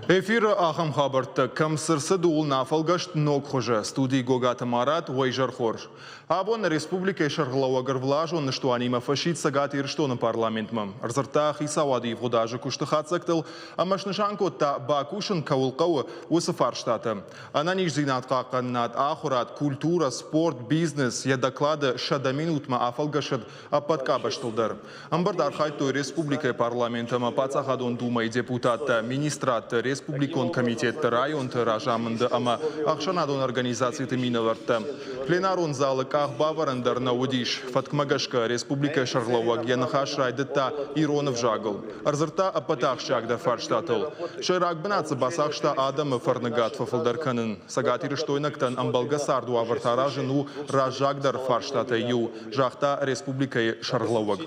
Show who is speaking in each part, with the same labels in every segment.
Speaker 1: Эфиры ахӕм хабӕрттӕ кӕм цы рцыд, ууыл нӕ афӕлгӕст ног хуызы. Студийы Гогаты Марат, уӕ изӕр хорз. Абон нӕ республикӕйы сӕргълӕууӕг ӕрвылазон ныстуанимӕ фӕсидт Цӕгат Ирыстоны парламентмӕ. Ӕрдзырдта хицауады ивгъуыд азы куысты хатдзӕгтыл ӕмӕ снысан кодта, бакусын кӕуыл хъӕуы, уыцы фарстатӕ. Ӕнӕниздзинад хъахъхъӕнынад, ахуырад, культурӕ, спорт, бизнес йӕ доклады 100 минутмӕ афӕлгӕсыд ӕппӕт къабӕзтыл дӕр. Ӕмбырд архайдтой республикӕйы парламент ӕмӕ Паддзахадон Думӕйы депутаттӕ, министрадты, республикон комитетты, районты разамынды ӕмӕ ӕхсӕнадон организациты минӕвӕрттӕ. Пленарон залы къахбавӕрӕн дӕр нӕ уыдис. Фӕткмӕ гӕсгӕ республикӕйы сӕргълӕууӕг йӕ ныхас райдыдта ирон ӕвзагыл. Ӕрдзырдта ӕппӕт ахсджиагдӕр фарстатыл. Сӕйраг бынат дзы бацахста адӕмы фӕрныгад фӕфылдӕр кӕнын. Цӕгатирыстойнӕгтӕн ӕмбӕлгӕ цардуавӕртӕ аразын у раззагдӕр фарстатӕй иу, загъта республикӕйы сӕргълӕууӕг.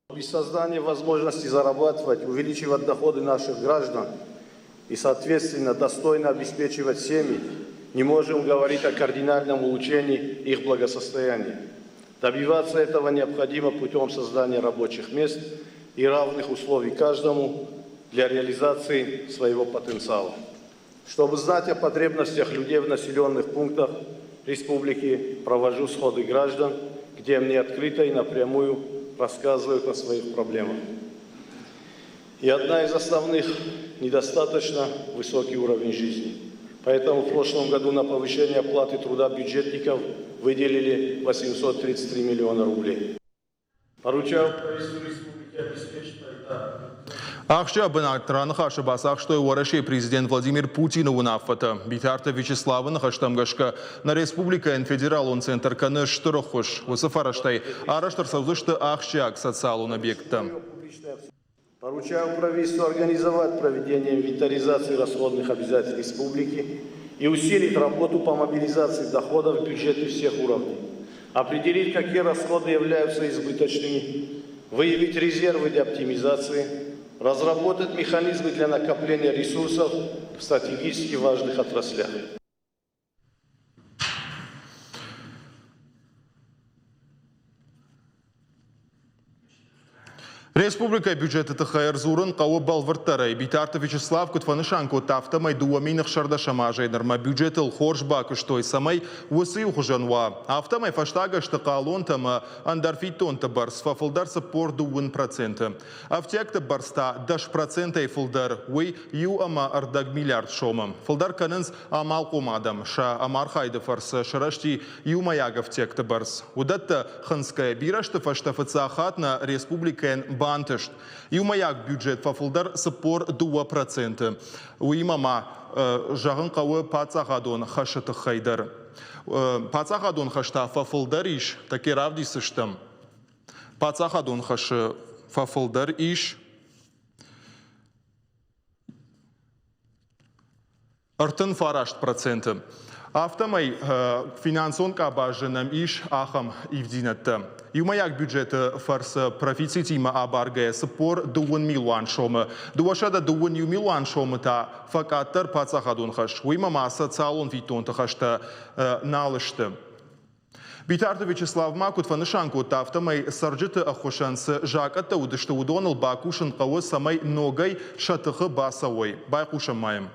Speaker 2: При создании возможности зарабатывать, увеличивать доходы наших граждан и, соответственно, достойно обеспечивать семьи, не можем говорить о кардинальном улучшении их благосостояния. Добиваться этого необходимо путем создания рабочих мест и равных условий каждому для реализации своего потенциала. Чтобы знать о потребностях людей в населенных пунктах республики, провожу сходы граждан, где мне открыто и напрямую рассказывают о своих проблемах. И одна из основных – недостаточно высокий уровень жизни. Поэтому в прошлом году на повышение оплаты труда бюджетников выделили 833 миллиона рублей. Поручаю правительству республики обеспечить
Speaker 1: Ахсджиаг бынат раныхасы бацахстой Уӕрӕсейы президент Владимир Путины уынаффӕтӕ. Битарты Вячеславы ныхӕстӕм гӕсгӕ, нӕ республикӕйӕн федералон центр кӕны стыр ӕххуыс. Уыцы фӕрӕзтӕй арӕзт ӕрцӕудзысты ахсджиаг социалон объекттӕ.
Speaker 2: Поручаю правительству организовать проведение инвентаризации расходных обязательств республики и усилить работу по мобилизации доходов в бюджеты всех уровней. Определить, какие расходы являются избыточными, выявить резервы для оптимизации, разработать механизмы для накопления ресурсов в стратегически важных отраслях.
Speaker 1: Республикӕйы бюджеты тыххӕй ӕрдзурын хъӕуы бӕлвырддӕрӕй. Битарты Вячеслав куыд фӕнысан кодта, афтӕмӕй 2016 азӕй нырмӕ бюджетыл хорз бакуыстой, цӕмӕй уыцы иухуызӕн уа. Афтӕмӕй фӕстаг ӕзты хъалонтӕ ӕмӕ ӕндӕр фиддонты бӕрц фӕфылдӕр 42%. Ӕфтиӕгты бӕрц та 10%-ӕй фылдӕр, уый 1,5 миллиард сомы. Фылдӕр кӕнынц амалхъом адӕм, сӕ ӕмархайды фӕрцы сырӕзти иумӕйаг ӕфтиӕгты бӕрц. Уыдӕттӕ хынцгӕйӕ бирӕ азты фӕстӕ фыццаг хатт нӕ республикӕйӕн бантыст. Иумӕйаг бюджет фӕфылдӕр 42%. Уыимӕ ма зӕгъын хъӕуы паддзахадон хӕсы тыххӕй дӕр. Паддзахадон хӕс та фӕфылдӕр ис, тӕккӕ равдисдзыстӕм. Паддзахадон хӕсы фӕфылдӕр ис 39%. Афтӕмӕй финансон къабазы нӕм ис ахӕм ивддзинӕдтӕ. Иумӕйаг бюджеты фӕрцы профицитимӕ абаргӕйӕ 42 милуан сомы, 221 милуан сомы та фӕкъаддӕр паддзахадон хӕс. Уыимӕ ма социалон фиддонты хӕстӕ нал сты. Битарты Вячеслав ма куыд фӕнысан кодта, афтӕмӕй цӕрджыты ӕххуысӕн цы закъӕттӕ уыдысты, уыдоныл бакусын хъӕуы, цӕмӕй ногӕй сӕ тыхы бацӕуой. Байхъусӕм ма йӕм.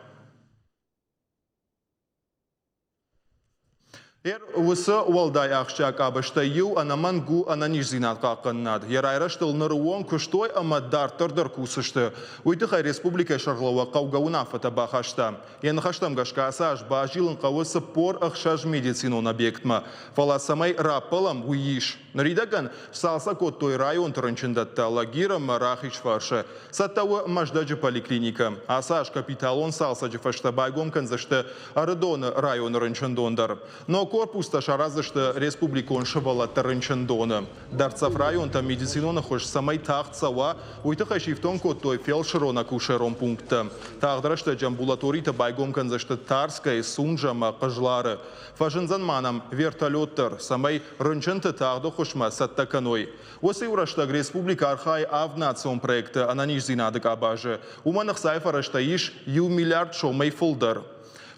Speaker 1: Уыцы уӕлдай ахсджиаг къабӕзтӕй иу ӕнӕмӕнг у ӕнӕниздзинад хъахъхъӕнынад. Йӕ райрӕзтыл ныры онг куыстой ӕмӕ дарддӕр дӕр кусдзысты. Уый тыххӕй республикӕйы сӕргълӕууӕг хъӕугӕ уынаффӕтӕ бахаста. Йӕ ныхӕстӕм гӕсгӕ ацы аз базилын хъӕуы 46 медицинон объектмӕ. Фӕлӕ цӕмӕй раппӕлӕм, уый ис. Ныридӕгӕн сцалцӕг кодтой районты рынчындӕттӕ Лагир ӕмӕ Рахизфарсы. Цӕттӕ у Мӕздӕджы поликлиникӕ. Ацы аз капиталон цалцӕджы фӕстӕ байгом кӕндзысты Ӕрыдоны районы рынчындон дӕр. Ног корпустӕ сараздзысты республикон сывӕллӕтты рынчындоны. Дӕрддзӕф районтӕм медицинон ӕххуыс цӕмӕй тагъд цӕуа, уый тыххӕй сифтонг кодтой фелсырон-акушерон пункттӕ. Тагъд рӕстӕджы амбулаторитӕ байгом кӕндзысты Тарскӕйы, Сунжӕ ӕмӕ Хъызлары. Фӕзындзӕн ма нӕм вертолет дӕр, цӕмӕй рынчынты тагъд ӕххуысмӕ цӕттӕ кӕной. Уыцы иу рӕстӕг республикӕ архайы авд национ проекты ӕнӕниздзинады къабазы. Уымӕн ӕхцайы фӕрӕзтӕ ис иу миллиард сомӕй фылдӕр.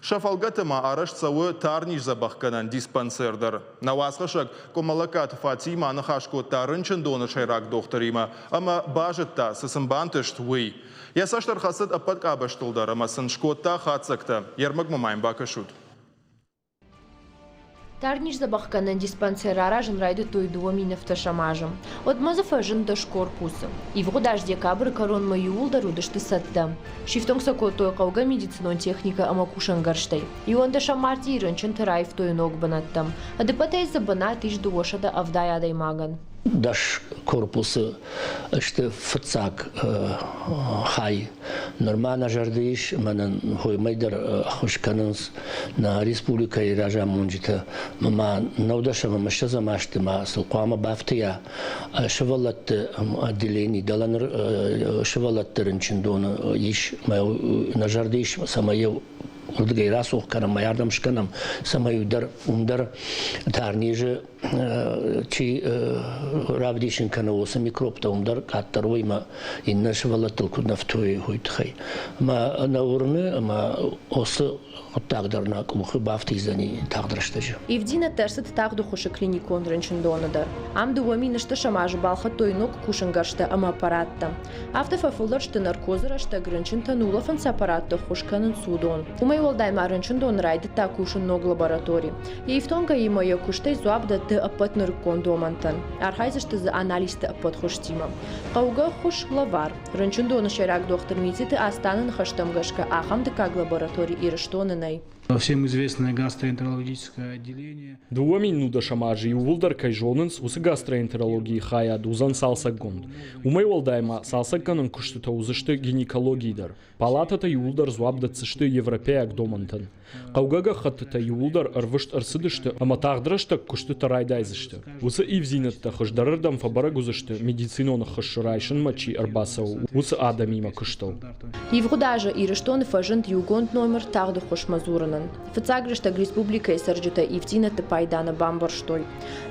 Speaker 1: Сӕ фӕлгӕты ма арӕзт цӕуы тарниздзӕбӕхгӕнӕн диспансер дӕр. Нӕ уацхӕссӕг Къуымӕллӕгкаты Фатимӕ аныхас кодта рынчындоны сӕйраг дохтыримӕ ӕмӕ базыдта, цы сын бантыст, уый. Йӕ цӕст ӕрхӕцыд ӕппӕт къабӕзтыл дӕр ӕмӕ сын скодта хатдзӕгтӕ. Йе рмӕгмӕ ма йын бакӕсут.
Speaker 3: Тарниздзӕбӕхгӕнӕн диспансер аразын райдыдтой 2010 азы. Уӕдмӕ дзы фӕзынд дӕс корпусы. Ивгъуыд аз декабры кӕронмӕ иууылдӕр уыдысты цӕттӕ. Сифтонг сӕ кодтой хъӕугӕ медицинон техникӕ ӕмӕ кусӕнгӕрзтӕй. Иуӕндӕсӕм мартъийы рынчынты раивтой ног бынӕттӕм. Ӕдыппӕтӕй дзы бынат ис 270 адӕймагӕн.
Speaker 4: Дӕс корпусы сты фыццаг хай. Нырма нӕ зӕрды ис, мӕнӕн хоймӕй дӕр ӕххуыс кӕнынц нӕ республикӕйы разамонджытӕ. Ма нӕудӕсӕм ӕмӕ ссӕдзӕм азты ма сыл хъуамӕ бафтыйа сывӕллӕтты отделени, дӕлӕ ныр сывӕллӕтты рынчындоны ис, нӕ зӕрды ис, цӕмӕй уырдыгӕй рацух кӕнӕм, ӕмӕ ардӕм скӕнӕм, цӕмӕй дӕр уым дӕр тарнизы чи равдисын кӕны, уыцы микробтӕ уым дӕр къаддӕр уой ӕмӕ иннӕ сывӕллӕттыл куыд нӕ фтуой, уый тыххӕй. Ӕмӕ нӕ уырны, ӕмӕ уыцы хъуыддаг дӕр нӕ къухы бафтидзӕни тагъд рӕстӕджы.
Speaker 3: Ивддзинӕдтӕ ӕрцыд тагъд ӕххуысы клиникон рынчындоны дӕр. Ам 2010 азы балхӕдтой ног кусӕнгӕрзтӕ ӕмӕ аппараттӕ. Афтӕ фӕфылдӕр сты наркозы рӕстӕг рынчынтӕн улӕфӕн цы аппаратты ӕххуыс кӕнынц, уыдон. Уымӕй уӕлдай ма рынчындоны райдыдта кусын ног лаборатори. Йӕ ифтонгӕимӕ йӕ куыстӕй дзуапп дӕтты ӕппӕт нырыккон домӕнтӕн. Архайдзысты дзы анализты ӕппӕт хуызтимӕ. Хъӕугӕ ӕххуыс лӕвар. Рынчындоны сӕйраг дохтыр Мититы Астаны ныхӕстӕм гӕсгӕ ахӕм дыккаг лаборатори Ирыстоны нӕй.
Speaker 5: Всем известное гастроэнтерологическое отделение.
Speaker 6: 2010 азы иууылдӕр кӕй зонынц, уыцы гастроэнтерологийы хайад уыдзӕн цалцӕггонд. Уымӕй уӕлдай ма цалцӕггӕнӕн куыстытӕ уыдзысты гинекологийы дӕр. Палатӕтӕ иууылдӕр дзуапп дӕтдзысты европӕйаг домӕнтӕн. Хъӕугӕ гӕххӕттытӕ иууылдӕр ӕрвыст ӕрцыдысты ӕмӕ тагъд рӕстӕг куыстытӕ райдайдзысты. Уыцы ивдзинӕдтӕ хуыздӕрырдӕм фӕбӕрӕг уыдзысты, медицинон ӕххуыс райсынмӕ чи ӕрбацӕуы, уыцы адӕмимӕ куыстыл.
Speaker 3: Ивгъуыд азы Ирыстоны фӕзынд иугонд номыр тагъд ӕххуысмӕ дзурынӕн. Фыццаг рӕстӕг республикӕйы цӕрджытӕ ивддзинӕдты пайда нӕ бамбӕрстой.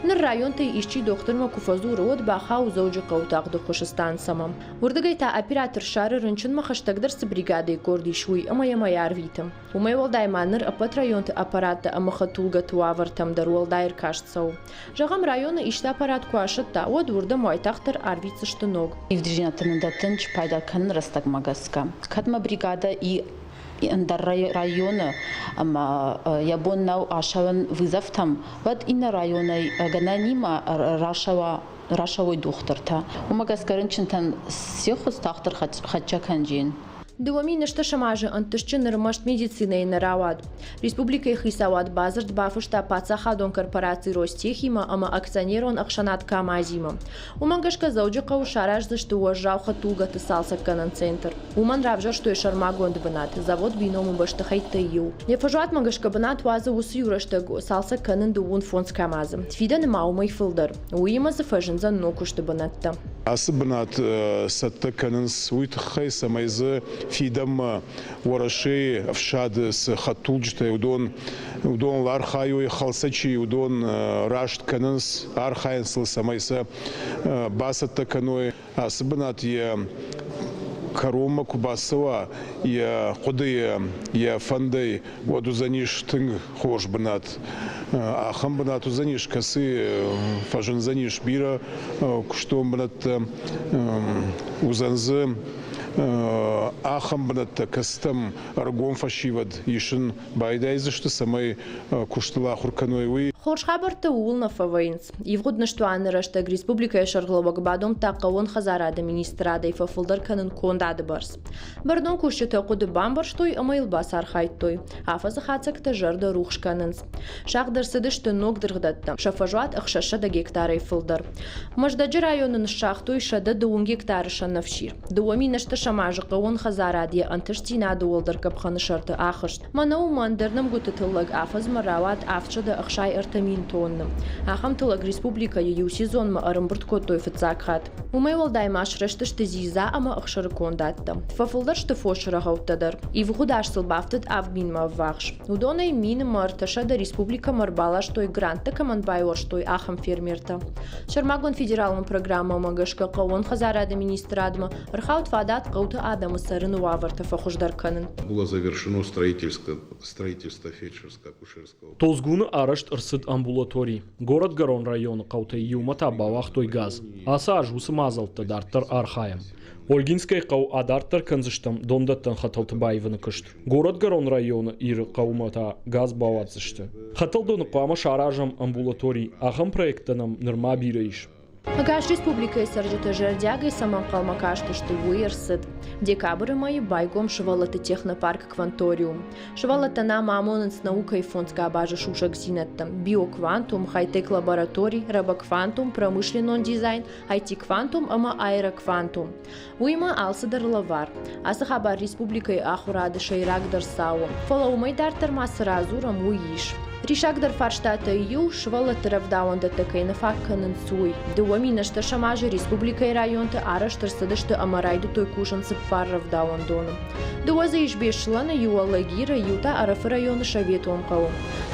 Speaker 3: Ныр районтӕй исчи дохтырмӕ куы фӕдзуры, уӕд бахауы Дзӕуджыхъӕуы тагъд ӕххуысы станцӕмӕ. Уырдыгӕй та оператор ссары рынчынмӕ хӕстӕгдӕр цы бригадӕйы къорд ис, уый ӕмӕ йӕм ӕй арвиты. Уымӕй уӕлдай ма ныр ӕппӕт районты аппараттӕ ӕмӕ хӕдтулгӕты уавӕртӕм дӕр уӕлдай ӕркаст цӕуы. Зӕгъӕм, районы исты аппарат куы асӕтта, уӕд уырдӕм уайтагъддӕр арвитдзысты ног.
Speaker 7: Ивддзинӕдтӕ нын дӕттын спайда кӕнын рӕстӕгмӕ гӕсгӕ. Кӕд мӕ бригадӕ и ӕндӕр районы ӕмӕ йӕ бон нӕу ацӕуын вызовтӕм, уӕд иннӕ районӕй гӕнӕнимӕ рацӕуа рацӕуой дохтыртӕ. Уымӕ гӕсгӕ рынчынтӕн се ххуыс тагъддӕр хӕццӕ кӕнджын.
Speaker 3: 2010 азы ӕнтыстджын ӕрмӕст медицинӕйы нӕ рауад. Республикӕйы хицауад бадзырд бафыста паддзахадон корпораци Ростехимӕ ӕмӕ акционерон ӕхсӕнад КАМАЗ-имӕ. Уымӕ гӕсгӕ Дзӕуджыхъӕуы сараздзысты уӕззау хӕдтулгӕты цалцӕггӕнӕн центр. Уымӕн равзӕрстой сӕрмагонд бынат, завод Бином-ы бӕстыхӕйттӕй иу. Йӕ фӕзуатмӕ гӕсгӕ бынат уадзы уыцы иу рӕстӕг цалцӕг кӕнын 25 КАМАЗ-ы. Фидӕны ма уымӕй фылдӕр. Уыимӕ дзы фӕзындзӕн ног куысты бынӕттӕ.
Speaker 8: Ацы бынат цӕттӕ кӕнынц уый тыххӕй, цӕмӕй дзы фидӕнмӕ Уӕрӕсейы ӕфсады цы хӕдтулджытӕ, уыдон уыдоныл архайой, хӕлцӕ чи, уыдон раст кӕнынц, архайынц сыл, цӕмӕй сӕ бацӕттӕ кӕной. Ацы бынат йӕ кӕронмӕ куы бацӕуа, йӕ хъуыдыйы, йӕ фӕндӕй, уӕд уыдзӕнис тынг хорз бынат. Ахӕм бынат уыдзӕнис, кӕцы фӕзындзӕнис бирӕ куыстон бынӕттӕ, уыдзӕн дзы ахӕм бынӕттӕ, кӕцытӕм ӕрыгон фӕсивӕд исын байдайдзысты, цӕмӕй куыстыл ахуыр кӕной, уый.
Speaker 3: Хорз хабӕрттӕ ууыл нӕ фӕвӕййынц. Ивгъуыд ныстуаны рӕстӕг республикӕйы сӕргълӕууӕг бадомдта хъӕууон хӕдзарады министрадӕй фӕфылдӕр кӕнын кондады бӕрц. Бӕрнон кусджытӕ хъуыды бамбӕрстой ӕмӕ йыл бацархайдтой. Афӕдзы хатдзӕгтӕ зӕрдӕ рухс кӕнынц. Сагъд ӕрцыдысты ног дыргъдӕттӕ, сӕ фӕзуат 600 гектарӕй фылдӕр. Мӕздӕджы районы ныссагътой 102 гектары сӕнӕфсир. 2008 азы хъӕууон хӕдзарад йӕ ӕнтыстдзинады уӕлдӕр къӕпхӕны сӕрты ахызт. Мӕнӕуы ӕндӕр нӕмгуыты тыллӕг афӕдзмӕ рауад 763. 3000 тонны. Ахӕм тыллӕг республикӕйы иу сезонмӕ ӕрӕмбырд кодтой фыццаг хатт. Уымӕй уӕлдай ма сырӕзтысты дзидза ӕмӕ ӕхсыры кондадтӕ. Фӕфылдӕр сты фосы рӕгъӕуттӕ дӕр. Ивгъуыд аз сыл бафтыд 7000-мӕ ӕввахс. Уыдонӕй 1300 республикӕмӕ ӕрбаластой гранттӕ кӕмӕн байуӕрстой, ахӕм фермертӕ. Сӕрмагонд федералон программӕмӕ гӕсгӕ хъӕууон хӕдзарады министрадмӕ ӕрхауд фадат хъӕуты адӕмы цӕрыны уавӕртӕ фӕхуыздӕр кӕнын.
Speaker 9: Было завершено строительство фельдшерско-акушерского.
Speaker 6: Толдзгуны арӕзт ӕрцыд амбулатори. Горӕтгӕрон районы хъӕутӕй иумӕ та бауагътой газ. Ацы аз уыцы мадзӕлттӕ дарддӕр архайӕм. Ольгинскӕйы хъӕу адарддӕр кӕндзыстӕм дондӕттӕн хӕтӕлты баивыны куыст. Горӕтгӕрон районы Иры хъӕумӕ та газ бауадздзысты. Хӕтӕлдоны хъуамӕ саразӕм амбулатори. Ахӕм проекттӕ нӕм нырма бирӕ ис.
Speaker 3: Ӕгас республикӕйы цӕрджытӕ зӕрдиагӕй цӕмӕ ӕнхъӕлмӕ кастысты, уый ӕрцыд. Декабры мӕйы байгом сывӕллӕтты технопарк «Кванториум». Сывӕллӕттӕ нӕм амонынц наукӕйы фондз къабазы сусӕгдзинӕдтӕ: биоквантум, хай-тек лаборатори, робоквантум, промышленнон дизайн, IT-квантум ӕмӕ аэроквантум. Уыимӕ алцыдӕр лӕвар. Ацы хабар республикӕйы ахуырады сӕйрагдӕр цауы. Фӕлӕ уымӕй дарддӕр ма цы радзурӕм, уый ис. Риссагдӕр фарстатӕй иу, сывӕллӕтты рӕвдауӕндӕттӕ кӕй нӕ фаг кӕнынц, уый. 2018 азы республикӕйы районты арӕзт ӕрцыдысты ӕмӕ райдыдтой кусын цыппар рӕвдауӕндоны. Дыууӕ дзы ис Беслӕны, иу Алагиры, иу та Ӕрӕфы районы Советон хъӕуы.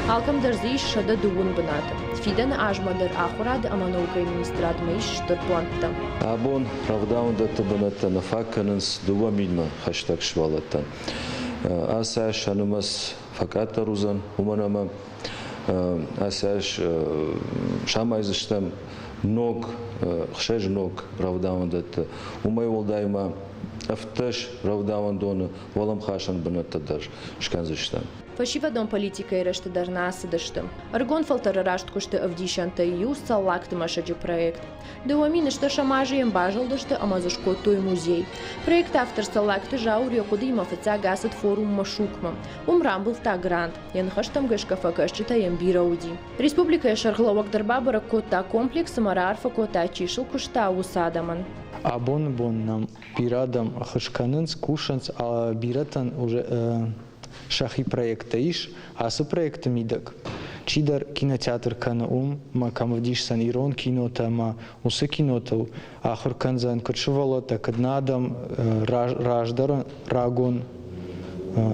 Speaker 3: Алкӕм дӕр дзы ис 130 бынаты. Фидӕны азмӕ дӕр ахуырады ӕмӕ наукӕйы министрадмӕ ис стыр плӕнттӕ.
Speaker 10: Абон рӕвдауӕндӕтты бынӕттӕ нӕ фаг кӕнынц 2 минмӕ хӕстӕг сывӕллӕттӕн. Ацы аз сӕ нымӕц фӕкъаддӕр уыдзӕн, уымӕн ӕмӕ ацы аз самайдзыстӕм ног, ӕхсӕз ног рӕвдауӕндӕтты. Уымӕй уӕлдай ма 17 рӕвдауӕндоны уӕлӕмхасӕн бынӕттӕ дӕр скӕндзыстӕм.
Speaker 3: Фӕсивӕдон политикӕйы рӕзты дӕр нӕ ацыдысты. Ӕрыгон фӕлтӕры раст куысты ӕвдисӕнтӕй иу Цӕллагты мӕсыджы проект. 2010 азы йӕм базылдысты ӕмӕ дзы скодтой музей. Проекты автор Цӕллагты Зауыр йӕ хъуыдыимӕ фыццаг ацыд форум Машукмӕ. Уым рамбылдта грант. Йӕ ныхӕстӕм гӕсгӕ фӕкӕсджытӕ йӕм бирӕ уыди. Республикӕйы сӕргълӕууӕг дӕр бабӕрӕг кодта комплекс ӕмӕ раарфӕ кодта, чи сыл куыста, уыцы адӕмӕн.
Speaker 11: Абоны бон нӕм бирӕ адӕм ӕххуыс кӕнынц, кусынц, бирӕтӕн уже сӕхи проекттӕ ис. Ацы проекты мидӕг чидӕр кинотеатр кӕны уым, ӕмӕ кӕм ӕвдисдзӕн ирон кинотӕ ӕмӕ уыцы кинотыл ахуыр кӕндзӕн куыд сывӕллӕттӕ, куыд нӕ адӕм раздӕры рагон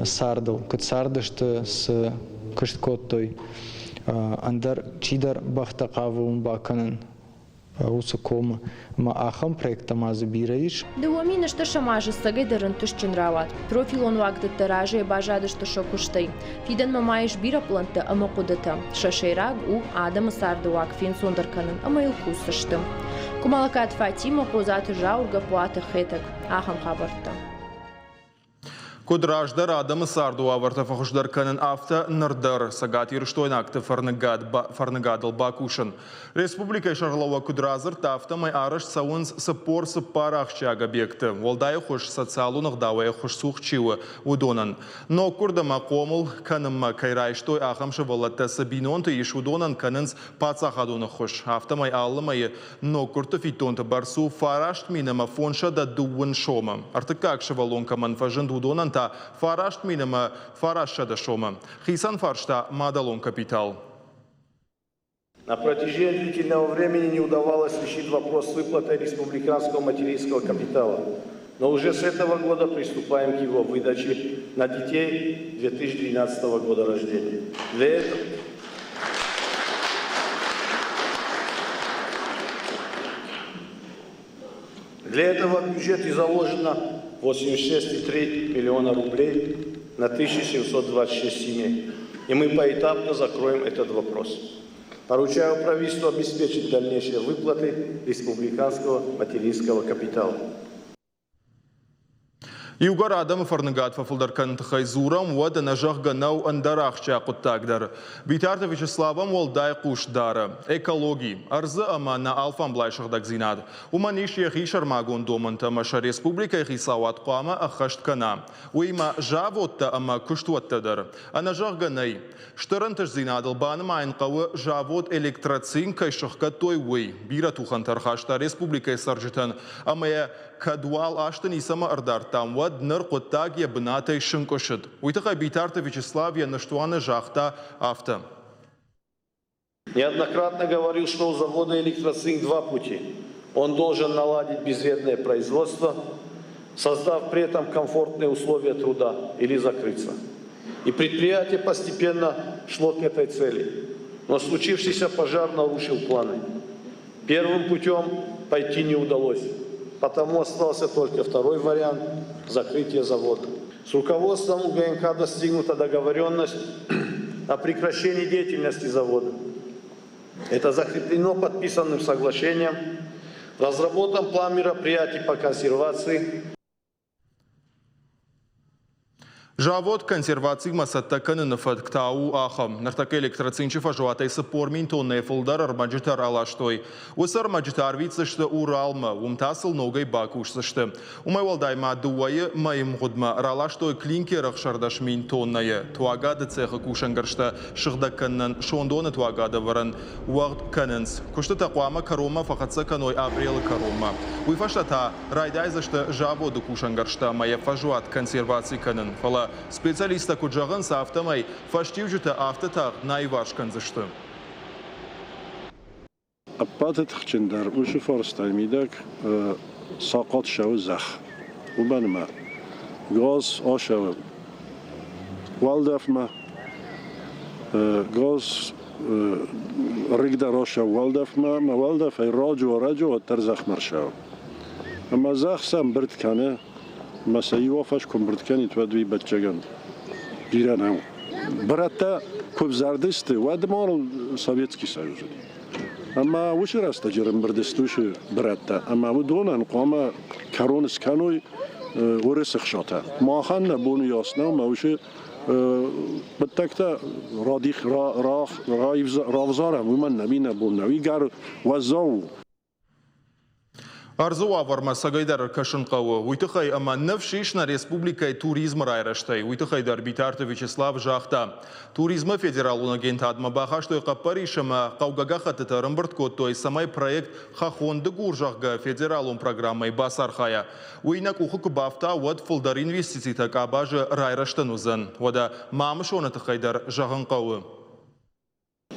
Speaker 11: цардыл, куыд цардысты, цы куыст кодтой. Ӕндӕр чидӕр бӕхтӕ хъавы уым бакӕнын уыцы комы. Ӕмӕ ахӕм проекттӕ ма дзы бирӕ ис.
Speaker 3: 2010 азы цӕгӕй дӕр ӕнтыстджын рауад. Профилон уагдӕттӕ разӕй баззадысты сӕ куыстӕй. Фидӕнмӕ ма ис бирӕ пълӕнттӕ ӕмӕ хъуыдытӕ. Сӕ сӕйраг у адӕмы царды уаг фенцондӕр кӕнын ӕмӕ йыл кусдзысты. Къуымӕлӕгкаты Фатимӕ, Хъодзаты Зауыр, Гаппуаты Хетӕг. Ахӕм хабӕрттӕ.
Speaker 1: Куыд раздӕр адӕмы царды уавӕртӕ фӕхуыздӕр кӕнын, афтӕ ныр дӕр цӕгатирыстойнӕгты фӕрныгадыл бакусын. Республикӕйы сӕргълӕууӕг куыд радзырдта, афтӕмӕй арӕзт цӕуынц 44 ахсджиаг объекты, уӕлдай ӕххуыс социалон ӕгъдауӕй ӕххуысцух чи у, уыдонӕн. Ноггуырд ӕмӕ хъомыл кӕнынмӕ кӕй райстой, ахӕм сывӕллӕттӕ цы бинонты ис, уыдонӕн кӕнынц паддзахадон ӕххуыс. Афтӕмӕй алы мӕйы Ноггуырдты фиддонты бӕрц у 9530 сомы. Ӕртыккаг сывӕллон кӕмӕн фӕзынд, уыдонӕн та 9900 сомы. Хицӕн фарста мадӕлон капитал.
Speaker 2: На протяжении длительного времени не удавалось решить вопрос с выплатой республиканского материнского капитала. Но уже с этого года приступаем к его выдаче на детей 2012 года рождения. Для этого в бюджете заложено 86,3 миллиона рублей на 1726 семей. И мы поэтапно закроем этот вопрос. Поручаю правительству обеспечить дальнейшие выплаты республиканского материнского капитала.
Speaker 1: Иугӕр адӕмы фӕрныгад фӕфылдӕр кӕныны тыххӕй дзурӕм, уӕд ӕнӕзӕгъгӕ нӕу ӕндӕр ахсджиаг хъуыддаг дӕр. Битарты Вячеславӕн уӕлдай хъус дары экологи, ӕрдзы ӕмӕ нӕ алфамблай сыгъдӕгдзинад. Уымӕн ис йӕхи сӕрмагонд домӕнтӕ ӕмӕ сӕ республикӕйы хицауад хъуамӕ ӕххӕст кӕна. Уыимӕ заводтӕ ӕмӕ куыстуӕттӕ дӕр. Ӕнӕзӕгъгӕ нӕй. Стыр ӕнтыстдзинадыл банымайын хъӕуы завод «Электроцинк» кӕй сыхгӕдтой, уый. Бирӕ тухӕнтӕ ӕрхаста республикӕйы цӕрджытӕн ӕмӕ йӕ кӕд уал азты ницӕмӕ ӕрдардтам, уӕд ныр хъуыддаг йӕ бынатӕй сынкъуысыд. Уый тыххӕй Битарты Вячеслав йӕ ныстуаны загъта афтӕ.
Speaker 2: Неоднократно говорил, что у завода «Электроцинк» два пути. Он должен наладить безвредное производство, создав при этом комфортные условия труда, или закрыться. И предприятие постепенно шло к этой цели. Но случившийся пожар нарушил планы. Первым путем пойти не удалось, потому остался только второй вариант – закрытие завода. С руководством УГНК достигнута договоренность о прекращении деятельности завода. Это закреплено подписанным соглашением, разработан план мероприятий по консервации.
Speaker 1: Завод консервацимӕ цӕттӕ кӕныны фӕтк та у ахӕм. Ныртӕккӕ Электроцинчы фӕзуатӕй 40 000 тоннӕйӕ фылдӕр ӕрмӕджытӕ раластой. Уыцы ӕрмӕджытӕ арвитдзысты Уралмӕ, уым та сыл ногӕй бакусдзысты. Уымӕй уӕлдай ма дыууӕйы мӕйы мгъуыдмӕ раластой клинкер 16 000 тоннӕйы. Туагады цехы кусӕнгӕрзтӕ сыгъдӕг кӕнынӕн сондоны туагад ӕвӕрӕн уӕгъд кӕнынц. Куыстытӕ хъуамӕ кӕронмӕ фӕхӕццӕ кӕной апрелы кӕронмӕ. Уый фӕстӕ та райдайдзысты заводы кусӕнгӕрзтӕ ӕмӕ йӕ фӕзуат консерваци кӕнын. Фӕлӕ специалисттӕ куыд зӕгъынц, афтӕмӕй фӕстиуджытӕ афтӕ тагъд нӕ аиуварс кӕндзысты.
Speaker 12: Ӕппӕты тыхджындӕр уыцы фарстайы мидӕг сахъат ссӕуы зӕхх. Уымӕн ӕмӕ газ ацӕуы уӕлдӕфмӕ, газ рыг дӕр ацӕуы уӕлдӕфмӕ ӕмӕ уӕлдӕфӕй раджы-ӕрӕджы уӕддӕр зӕхмӕ рцӕуы. Ӕмӕ зӕхх сӕ ӕмбырд кӕны ӕмӕ сӕ иу афӕдз куы ӕмбырд кӕнид, уӕд уый бӕччӕгӕн бирӕ нӕу. Бырӕттӕ куы ӕвзӕрдысты, уӕд ма Советский Союз уыди. Ӕмӕ уыцы рӕстӕджы ӕрӕмбырд сты уыцы бырӕттӕ ӕмӕ уыдонӕн хъуамӕ кӕрон скӕной Уырысы хсатӕ. Махӕн нӕ бон уыйас нӕу, ӕмӕ уыцы хъуыддӕгтӕ радих равзарӕм, уымӕн нӕ нӕ бон нӕу. Игӕр уӕззау у.
Speaker 1: Ӕрдзы уавӕрмӕ цӕгӕйдӕр ӕркӕсын хъӕуы, уый тыххӕй ӕмӕ ныфс ис нӕ республикӕйы туризмы райрӕзтӕй. Уый тыххӕй дӕр Битарты Вячеслав загъта. Туризмы федералон агентадмӕ бахастой хъӕппӕрис ӕмӕ хъӕугӕ гӕххӕттытӕ ӕрӕмбырд кодтой, цӕмӕй проект «Хӕххон Дыгур», зӕгъгӕ, федералон программӕйы бацархайа. Уый нӕ къухы куы бафта, уӕд фылдӕр инвестицитӕ къабазы райрӕзтӕн уыдзӕн. Уӕдӕ Мамысоны тыххӕй дӕр зӕгъын хъӕуы.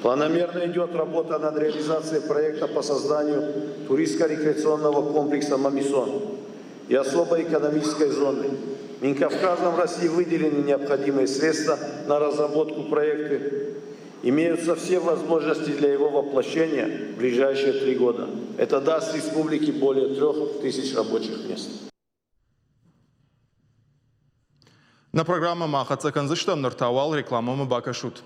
Speaker 2: Планомерно идет работа над реализацией проекта по созданию туристско-рекреационного комплекса «Мамисон» и особой экономической зоны. Минкавказом в России выделены необходимые средства на разработку проекта. Имеются все возможности для его воплощения в ближайшие 3 года. Это даст республике более 3000 рабочих мест.
Speaker 1: Нӕ программӕмӕ хӕццӕ кӕндзыстӕм, ныр та уал рекламӕмӕ бакӕсут.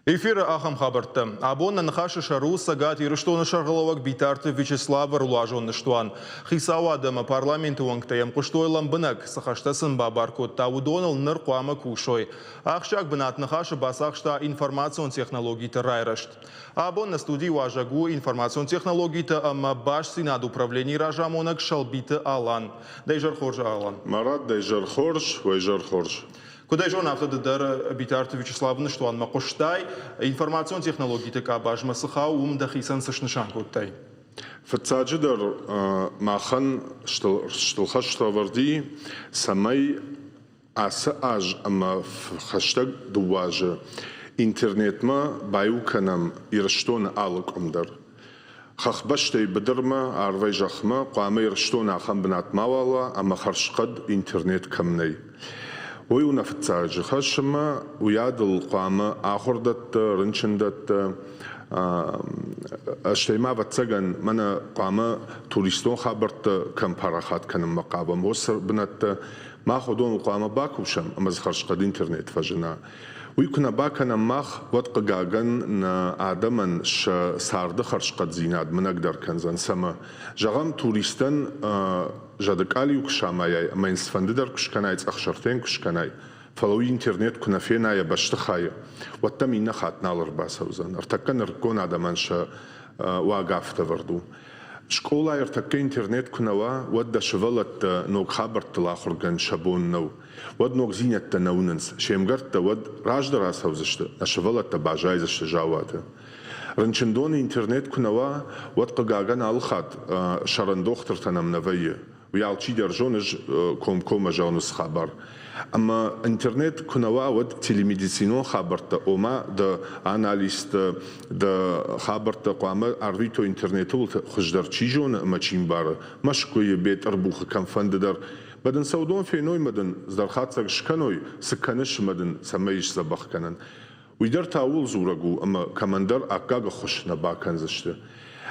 Speaker 1: Эфиры ахӕм хабӕрттӕ. Абон нӕ ныхасы сӕр у Цӕгат Ирыстоны сӕргълӕууӕг Битарты Вячеславы ӕрвылазон ныстуан. Хицауад ӕмӕ парламенты уӕнгтӕ йӕм хъуыстой лӕмбынӕг, цы хӕстӕ сын бабар кодта, уыдоныл ныр хъуамӕ кусой. Ахсджиаг бынат ныхасы бацахста информацион технологиты райрӕзт. Абон нӕ студийы уазӕг у информацион технологиты ӕмӕ бастдзинады управленийы разамонӕг Сӕлбиты Алан. Дӕ изӕр хорз, Алан.
Speaker 9: Марат, дӕ изӕр хорз, уӕ изӕр хорз.
Speaker 1: Куыд ӕй зонын, афтӕ ды дӕр Битарты Вячеславы ныстуанмӕ хъуыстай. Информацион технологиты къабазмӕ цы хауы, уым дӕхицӕн цы снысан кодтай?
Speaker 9: Фыццаджыдӕр махӕн стыр хӕслӕвӕрд и, цӕмӕй ацы аз ӕмӕ хӕстӕг 2 азы интернетмӕ баиу кӕнӕм Ирыстоны алы къуым дӕр. Хӕхбӕстӕй быдырмӕ, арвӕй зӕхмӕ хъуамӕ Ирыстоны ахӕм бынат мауал уа ӕмӕ хӕрзхъӕд интернет кӕм нӕй. Уый у нӕ фыццаджы хӕс ӕмӕ уыйадыл хъуамӕ ахуырдӕттӕ, рынчындӕттӕ, стӕй ма, ӕвӕццӕгӕн, мӕнӕ хъуамӕ туристон хабӕрттӕ кӕм парахат кӕнынмӕ хъавӕм, уыцы бынӕттӕ мах уыдоныл хъуамӕ бакусӕм ӕмӕ дзы хӕрзхъӕд интернет фӕзына. Уый куы нӕ бакӕнӕм мах, уӕд, хъыгагӕн, нӕ адӕмӕн сӕ царды хӕрзхъӕддзинад мынӕгдӕр кӕндзӕн. Цӕмӕ? Зӕгъӕм, туристӕн зӕды къалиу куы самайай ӕмӕ йын цыфӕнды дӕр куы скӕнай, цъӕхсӕртӕ йын куы скӕнай, фӕлӕ уый интернет куы нӕ фена йӕ бӕстыхайы, уӕд дӕм иннӕ хатт нал ӕрбацӕудзӕн. Ӕртӕккӕ нырыккон адӕмӕн сӕ уаг афтӕ вӕрд у. Скъолайы ӕртӕккӕ интернет куы нӕ уа, уӕд дӕ сывӕллӕттӕ ног хабӕрттыл ахуыргӕнд сӕ бон нӕу. Уӕд ногдзинӕдтӕ нӕ уынынц, се мгӕрттӕ уӕд раздӕр ацӕудзысты, нӕ сывӕллӕттӕ баззайдзысты заууаты. Рынчындоны интернет куы нӕ уа, уӕд, хъыгагӕн, алыхатт сӕрӕн дохтыртӕ нӕм нӕ вӕййы. Уый алчидӕр зоны, ӕз комкоммӕ зӕгъын уыцы хабар. Ӕмӕ интернет куы нӕ уа, уӕд телемедицинон хабӕрттӕ, ома дӕ анализтӕ, дӕ хабӕрттӕ хъуамӕ арвитой интернеты уылты, хуыздӕр чи зоны ӕмӕ чи мбары, Мӕскуыйы, Бетъырбухы, кӕмфӕнды дӕр. Мӕ дын сӕ уыдон феной мӕ дын здӕрхӕцӕг скӕной, цы кӕныс ӕмӕ дын цӕмӕй ис дзӕбӕх кӕнӕн. Уый дӕр та ууыл дзурӕг у, ӕмӕ кӕмӕндӕр аккаг ӕххуыс нӕ бакӕндзысты.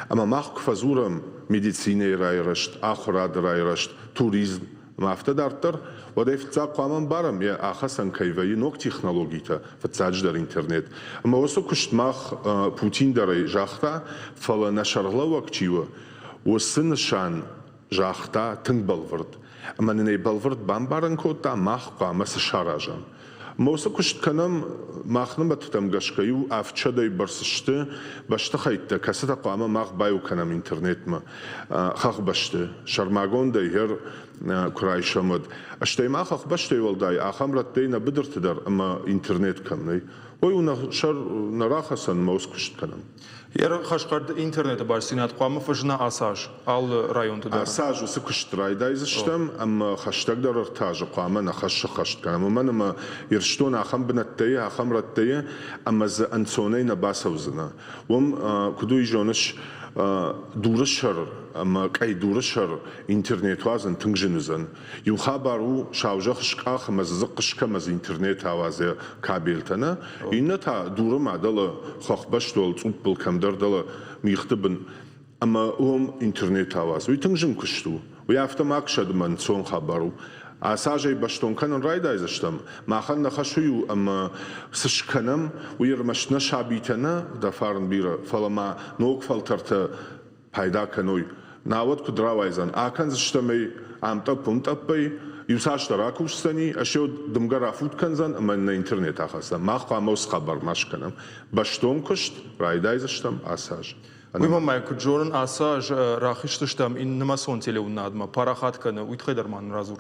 Speaker 9: Ӕмӕ мах куы фӕдзурӕм медицинӕйы райрӕзт, ахуырады райрӕзт, туризм ӕмӕ афтӕ дарддӕр, уӕд ӕй фыццаг хъуамӕ ӕмбарӕм, йӕ ахӕцӕн кӕй вӕййы ног технологитӕ, фыццаджыдӕр интернет. Ӕмӕ уыцы куыст мах Путин дӕр ӕй загъта, фӕлӕ нӕ сӕргълӕууӕг чи у, уыцы нысан загъта тынг бӕлвырд. Ӕмӕ нын ӕй бӕлвырд бамбарын кодта, мах хъуамӕ цы саразӕм. Ӕмӕ уыцы куыст кӕнӕм, мах нымӕттӕм гӕсгӕ иу ӕфсадӕй бӕрц сты бӕстыхӕйттӕ, кӕцытӕ хъуамӕ мах баиу кӕнӕм интернетмӕ хӕхбӕсты, сӕрмагондӕй гъер куы райсӕм, уӕд. Стӕй ма хӕхбӕстӕй уӕлдай ахӕм рӕттӕй нӕ быдырты дӕр ӕмӕ интернет кӕм нӕй, уый у нӕ сӕр нӕ рахӕцӕн ӕмӕ уыцы куыст кӕнӕм.
Speaker 1: Йӕ хӕсхъӕд интернеты бастдзинад хъуамӕ фӕзына ацы аз алы районты дӕр.
Speaker 9: Ацы аз уыцы куыст райдайдзыстӕм ӕмӕ хӕстӕгдӕр ӕртӕ азы хъуамӕ нӕ хӕс сыххӕст кӕнӕм, уымӕн ӕмӕ Ирыстон ахӕм бынӕттӕ и, ахӕм рӕттӕ и, ӕмӕ дзы ӕнцонӕй нӕ бацӕудзынӕ. Уым, куыд уый зоныс, дуры сӕр ӕмӕ къӕйдуры сӕр интернет уадзын тынг зын уыдзӕн. Иу хабар у, саузӕхх скъах ӕмӕ дзы дзыхъхъ скӕ ӕмӕ дзы интернет ауадзӕ кабелтӕ, нӕ? Иннӕ та дуры ма дӕлӕ хӕхбӕстыл, цъуппыл кӕмдӕр дӕлӕ мигъты бын ӕмӕ уым интернет ауадз. Уый тынг зын куыст у. Уый афтӕ ма кӕсӕд ӕмӕ ӕнцон хабар у. Ацы азӕй бӕстон кӕнын райдайдзыстӕм. Махӕн нӕ хӕс уый у, ӕмӕ цы скӕнӕм, уый ӕрмӕст нӕ сабитӕ нӕ, дӕ фарн бирӕ, фӕлӕ ма ног фӕлтӕртӕ пайда кӕной. Науӕд куыд рауайдзӕн? Акӕндзыстӕм ӕй ам тъӕпп-уым тъӕппӕй, иуцасдӕр акусдзӕни, ӕсеу дымгӕ рафутт кӕндзӕн ӕмӕ нӕ интернет ахӕсдзӕн. Мах хъуамӕ уыцы хабар ма скӕнӕм. Бӕстон куыст райдайдзыстӕм ацы аз.
Speaker 1: Уый ма мӕ куыд зонын, ацы аз рахызтыстӕм нымӕцон телеуынынадмӕ, парахат кӕны, уый тыххӕй дӕр ма нын радзур.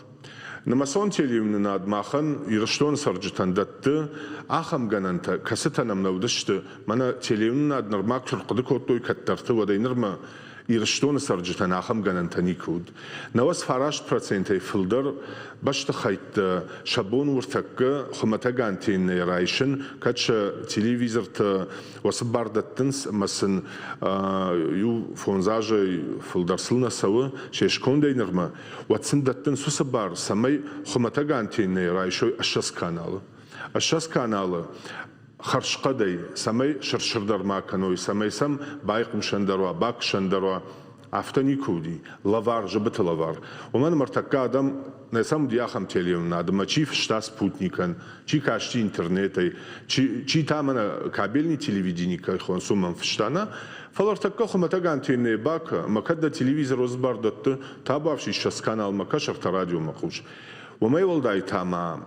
Speaker 9: Нымӕцон телеуынынад махӕн, Ирыстоны цӕрджытӕн дӕтты ахӕм гӕнӕнтӕ, кӕцытӕ нӕм нӕ уыдысты. Мӕнӕ телеуынынад нырма куы рхъуыды кодтой кӕддӕрты, уӕдӕй нырмӕ Ирыстоны цӕрджытӕн ахӕм гӕнӕнтӕ никуы уыд. 99 процентӕй фылдӕр бӕстыхӕйттӕ сӕ бон уыртӕккӕ хуымӕтӕг антеннӕйӕ райсын, кӕд сӕ телевизортӕ уыцы бар дӕттынц ӕмӕ сын иу фондз азӕй фылдӕр сыл нӕ цӕуы се скондӕй нырмӕ, уӕд сын дӕттынц уыцы бар, цӕмӕй хуымӕтӕг антеннӕйы райсой 20 каналы. 20 каналы хӕрзхъӕдӕй, цӕмӕй сырсыр дӕр ма кӕной, цӕмӕй сӕм байхъусӕн дӕр уа, бакусӕн дӕр уа, афтӕ никуы уыди. Лӕвар, зыбыты лӕвар. Уымӕн ӕмӕ ӕртӕккӕ адӕм, нӕ сӕм уыди ахӕм телеуынынад, ӕмӕ чи фыста спутникӕн, чи касти интернетӕй, чи, чи та мӕнӕ кабельный телевидени кӕй хонынц, уымӕн фыста, нӕ? Фӕлӕ ӕртӕккӕ хуымӕтӕг антеннӕйы бакӕ, ӕмӕ кӕд дӕ телевизор бар дӕтты, табуафси 20 каналмӕ кӕс, ӕртӕ радиомӕ хъус. Уымӕй уӕлдай та ма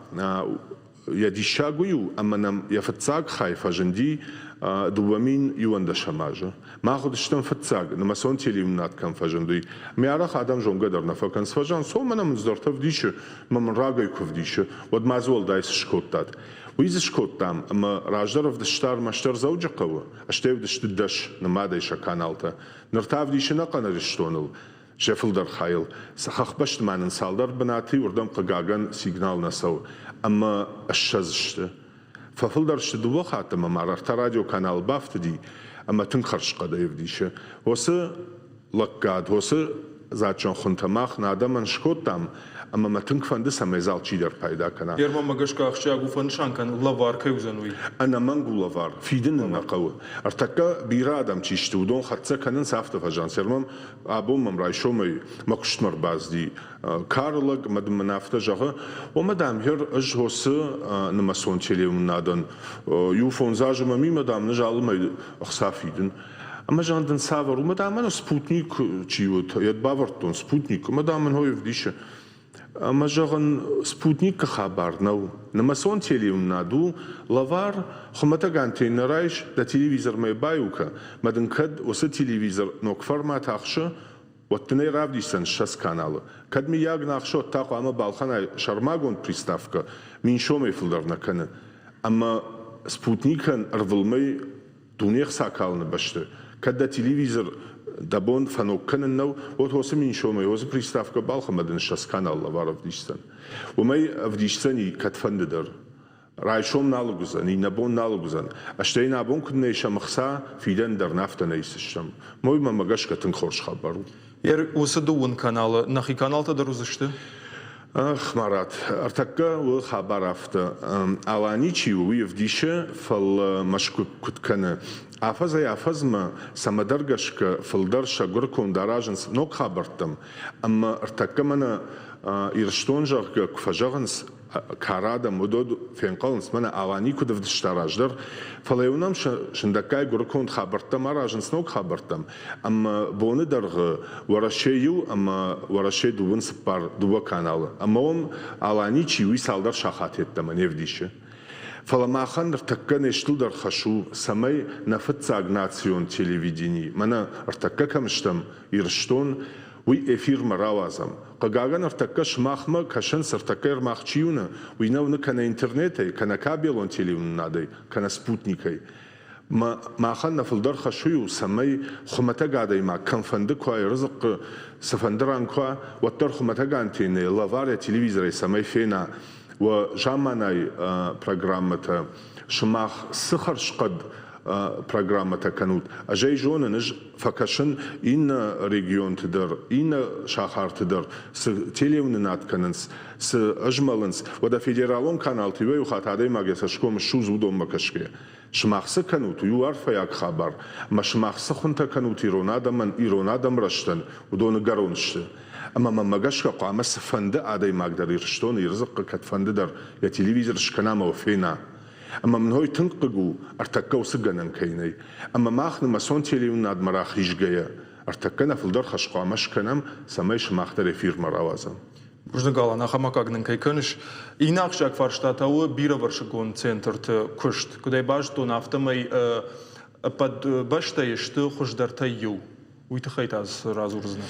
Speaker 9: йӕ диссаг уый у, ӕмӕ нӕм йӕ фыццаг хай фӕзынди 2011 азы. Мах уыдыстӕм фыццаг, нымӕцон телеуынынад кӕм фӕзынд, уый. Ме арӕх адӕм зонгӕ дӕр нӕ фӕкӕнынц, фӕзӕгъынц, о, мӕнӕ мын цыдӕртӕ вдисы, мӕ мын рагӕй куы вдисы, уӕд ма дзы уӕлдай цы скодтат. Уый дзы скодтам, ӕмӕ раздӕр ӕвдыста ӕрмӕстдӕр Дзӕуджыхъӕуы, стӕй уыдысты дӕс нымадӕй сӕ каналтӕ. Ныр та ӕвдисы ӕнӕхъӕн Ирыстоныл. Сӕ фылдӕр хайыл цы хӕхбӕсты ма нын цалдӕр бынаты, уырдӕм, хъыгагӕн, сигнал нӕ цӕуы ӕмӕ 20 сты. Фӕфылдӕр сты дыууӕ хатты ӕмӕ ма ӕртӕ радиоканалы бафтыди ӕмӕ тынг хӕрзхъӕдӕй ӕвдисы. Уыцы лӕггад, уыцы дзаджджын хуынтӕ мах нӕ адӕмӕн скодтам, ӕмӕ мӕ тынг фӕнды, цӕмӕй дзы алчидӕр пайда кӕна.
Speaker 1: Германмӕ гӕсгӕ ахсджиаг у фӕнысан кӕнын, лӕвар кӕй уыдзӕн, уый.
Speaker 9: Ӕнӕмӕнг у лӕвар, фидын ын нӕ хъӕуы. Ӕртӕккӕ бирӕ адӕм чи сты, уыдон хӕццӕ кӕнынц афтӕ фӕзӕгъынц. Герман абон мӕм райсомӕй мӕ куыстмӕ ӕрбацыди кары лӕг ӕмӕ дын мын афтӕ зӕгъы, омӕ, дам, гъер ӕз уыцы нымӕцон телеуынынадӕн иу фондз азы мӕ мимӕ, дам, ӕз алы мӕй ӕхца фидын. Ӕмӕ зӕгъын дын цавӕр у? Ӕмӕ, дам, мӕнӕ спутник чи уыд, йӕ бавӕрдтон спутник, ӕмӕ, дам, мын хой ӕвдисы. Ӕмӕ зӕгъын, спутникы хабар нӕу. Нымӕцон телеуынынад у лӕвар, хуымӕтӕг антеннӕ райс, дӕ телевизормӕ баиу кӕ, мӕ дын кӕд уыцы телевизор ног формат ахсы, уӕд дын ӕй равдисдзӕн 20 каналы. Кӕд мыййаг нӕ ахсы, уӕд та хъуамӕ балхӕнай сӕрмагонд приставкӕ, мин сомӕй фылдӕр нӕ кӕны. Ӕмӕ спутникӕн ӕрвылмӕй дуне хца калыны бӕсты, кӕд дӕ телевизор Дӕ бон фӕног кӕнын нӕу, уӕд уыцы 1000 сомӕй уыцы приставкӕ балхӕ ӕмӕ дын 20 канал лӕвар ӕвдисдзӕн. Уымӕй ӕвдисдзӕни кӕдфӕнды дӕр. Райсом нал уыдзӕн, иннӕ бон нал уыдзӕн. Стӕй нӕ абон куыд нӕ исӕм ӕхца, фидӕн дӕр нӕ афтӕ нӕ исдзыстӕм. Мой мӕмӕ гӕсгӕ тынг хорз хабар у.
Speaker 1: Уыцы дыууын каналы нӕхи каналтӕ дӕр уыдзысты?
Speaker 9: Ах, Марат, ӕртӕккӕ у хабар афтӕ. Алани чи у, уый ӕвдисы, фӕлӕ Мӕскуы куыд кӕны. Афӕдзӕй-афӕдзмӕ цӕмӕдӕр гӕсгӕ фылдӕр сӕ гуырконд аразынц ног хабӕрттӕм. Ӕмӕ ӕртӕккӕ мӕнӕ Ирыстон, зӕгъгӕ, куы фӕзӕгъынц, кары адӕм, уыдон фенхъӕлынц, мӕнӕ Алани куыд ӕвдыста раздӕр, фӕлӕ-иу нӕм сындӕггай гуырыконд хабӕрттӕм аразынц ног хабӕрттӕм, ӕмӕ боны дӕргъы Уӕрӕсе иу ӕмӕ Уӕрӕсе дыууын цыппар дыууӕ каналы, ӕмӕ уым Алани чи, уый цалдӕр сахат йеддӕмӕ не вдисы. Фӕлӕ махӕн ныртӕккӕ не стылдӕр хӕс у, цӕмӕй нӕ фыццаг национ телевидени, мӕнӕ ӕртӕккӕ кӕм стӕм, Ирыстон, уый эфирмӕ рауадзӕм. Хъыгагӕн, ӕртӕккӕ сымахмӕ кӕсынц, ӕртӕккӕ ӕрмах чи уыны, уый нӕ уыны кӕнӕ интернетӕй, кӕнӕ кабелон телеуынынадӕй, кӕнӕ спутникӕй. Махӕн нӕ фылдӕр хӕс уый у, цӕмӕй хуымӕтӕг адӕймаг кӕмфӕнды куы уа Ирыдзыхъхъы, цыфӕнды ран куы уа, уӕддӕр хуымӕтӕг антеннӕйы лӕвар йӕ телевизорӕй цӕмӕй фена уӕ замманай программӕтӕ, сымах цы хӕрзхъӕд программӕтӕ кӕнут. Ӕз ӕй зонын, ӕз фӕкӕсын иннӕ регионты дӕр, иннӕ сахарты дӕр цы телеуынынад кӕнынц, цы ӕзмӕлынц. Уӕдӕ федералон каналты иуӕй-иу хатт адӕймаг йӕ цӕсгом ссудзы уыдонмӕ кӕсгӕйӕ. Сымах цы кӕнут, уый у арфӕйаг хабар, ӕмӕ сымах цы хуынтӕ кӕнут ирон адӕмӕн, ирон адӕмрӕстӕн, уыдоны гӕрон сты. Ӕмӕ мӕнмӕ гӕсгӕ хъуамӕ цыфӕнды адӕймаг дӕр Ирыстоны Ирыдзыхъхъы кӕдфӕнды дӕр йӕ телевизор скӕна ӕмӕ фена. Ӕмӕ мын хой тынг хъыг у, ӕртӕккӕ уыцы гӕнӕн кӕй нӕй. Ӕмӕ мах нымӕцон телеуынынадмӕ рахизгӕйӕ, ӕртӕккӕ нӕ фылдӕр хӕс хъуамӕ скӕнӕм, цӕмӕй сымах дӕр эфирмӕ рауадзӕм.
Speaker 1: Бузныг, Алан, ахӕм аккаг нын кӕй кӕныс. Иннӕ ахсджиаг фарста та у бирӕвӕрсыгон центрты куыст. Куыд ӕй базыдтон, афтӕмӕй ӕппӕт бӕстӕйы сты хуыздӕртӕй иу. Уый тыххӕй та цы радзурдзынӕ?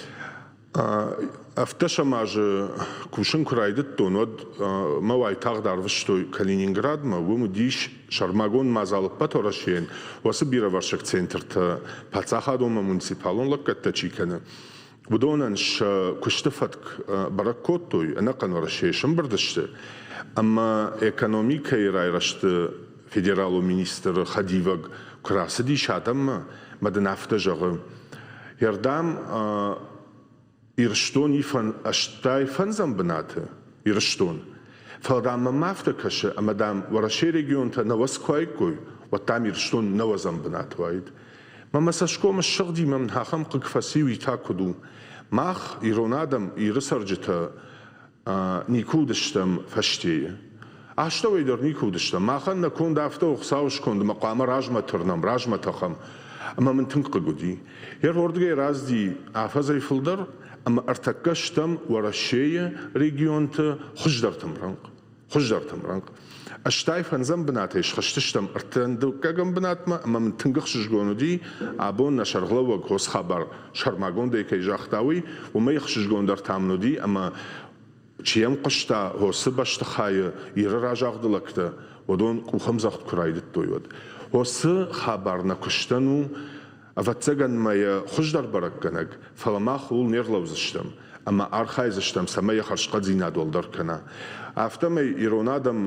Speaker 9: 17 азы кусын куы райдыдтон, уӕд мӕ уайтагъд арвыстой Калининградмӕ. Уым уыдис сӕрмагонд мадзал ӕппӕт Уӕрӕсейӕн, уыцы бирӕвӕрсыг центртӕ паддзахадон ӕмӕ муниципалон лӕггӕдтӕ чи кӕны, уыдонӕн сӕ куысты фӕтк бӕрӕг кодтой, ӕнӕхъӕн Уӕрӕсейы сӕмбырд сты ӕмӕ экономикӕйы райрӕзты федералон министры хӕдивӕг куы рацыдис адӕммӕ, мӕ дын афтӕ зӕгъы, Ӕрдӕм Ирыстон 85-ӕм бынаты, Ирыстон. Фӕлӕ, дам, мӕм афтӕ кӕсы, ӕмӕ, дам, Уӕрӕсейы регионтӕ нӕуӕдз куы уаиккой, уӕд, дам, Ирыстон нӕуӕдзӕм бынаты уаид. Мӕ мӕ цӕсгом ссыгъди, мӕм ахӕм хъыг фӕци, уый та куыд у? Мах, ирон адӕм, Иры цӕрджытӕ, никуы уыдыстӕм фӕстейы. Астӕуӕй дӕр никуы уыдыстӕм. Махӕн нӕ конд афтӕ у, Хуыцауы сконд, ӕмӕ хъуамӕ размӕ тырнӕм, размӕ тӕхӕм. Ӕмӕ мын тынг хъыг уыди. Йе рдыгӕй рацыди афӕдзӕй фылдӕр, ӕмӕ ӕртӕккӕ стӕм Уӕрӕсейы регионты хуыздӕртӕм рӕнхъ. Хуыздӕртӕм рӕнхъ. 85-ӕм бынатӕй схызтыстӕм ӕртындыккӕгӕм бынатмӕ, ӕмӕ мын тынг ӕхсызгон уыди, абон нӕ сӕргълӕууӕг Хос хабар сӕрмагондӕй кӕй загъта, уый. Уымӕй ӕхсызгондӕр та мын уыди, ӕмӕ чи йӕм хъуыста, Хосы бӕстыхайы Иры разагъды лӕгтӕ, уыдон къухӕмдзӕгъд куы райдыдтой, уӕд. Хосы хабар нӕ куыстӕн у, ӕвӕццӕгӕн ма йӕ хуыздӕр бӕрӕггӕнӕг, фӕлӕ мах ууыл не рлӕудзыстӕм ӕмӕ архайдзыстӕм, цӕмӕй йӕ хӕрзхъӕддзинад уӕлдӕр кӕна. Афтӕмӕй ирон адӕм,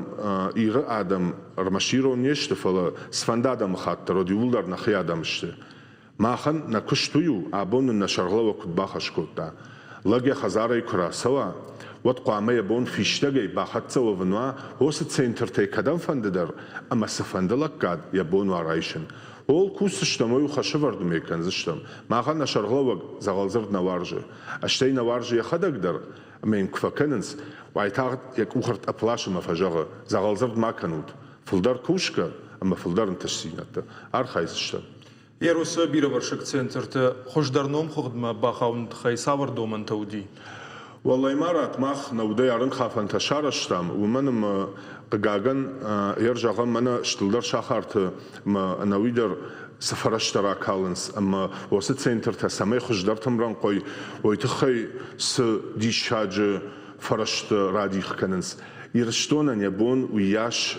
Speaker 9: Иры адӕм ӕрмӕст ирон не сты, фӕлӕ цыфӕнды адӕмыхатт дӕр уӕд иууылдӕр нӕхи адӕм сты. Махӕн нӕ куыст уый у, абон нын нӕ сӕргълӕууӕг куыд бахӕс кодта. Лӕг йӕ хӕдзарӕй куы рацӕуа, уӕд хъуамӕ йӕ бон фистӕгӕй бахӕццӕ уӕвын уа уыцы центртӕй кӕдӕмфӕнды дӕр ӕмӕ цыфӕнды лӕггад йӕ бон уа райсын. Ууыл кусдзыстӕм, уый хӕсӕвӕрд ме кӕндзыстӕм. Махӕн нӕ сӕргълӕууӕг дзӕгъӕлдзырд нӕ уарзы. Стӕй нӕ уарзы йӕхӕдӕг дӕр, ӕмӕ йын куы фӕкӕнынц, уайтагъд йӕ къух ӕртъӕпп ласы ӕмӕ фӕзӕгъы, дзӕгъӕлдзырд ма кӕнут, фылдӕр кусгӕ ӕмӕ фылдӕр ӕнтыстдзинӕдтӕ архайдзыстӕм.
Speaker 1: Ерусы бирӕвӕрсыг центрты хуыздӕр номхыгъдмӕ бахауыны тыххӕй цавӕр домӕнтӕ уыди?
Speaker 9: Уӕллӕй, Марат, мах нӕ удӕй арынгхафӕнтӕ сарӕзтам, уымӕн ӕмӕ, хъыгагӕн, ӕр зӕгъӕм, мӕнӕ стылдӕр сахарты мӕ ӕнӕуи дӕр цы фӕрӕзтӕ ракалынц ӕмӕ уыцы центртӕ цӕмӕй хуыздӕртӕм рӕнхъой, уый тыххӕй цы диссаджы фӕрӕзтӕ радих кӕнынц, Ирыстонӕн йӕ бон уыйас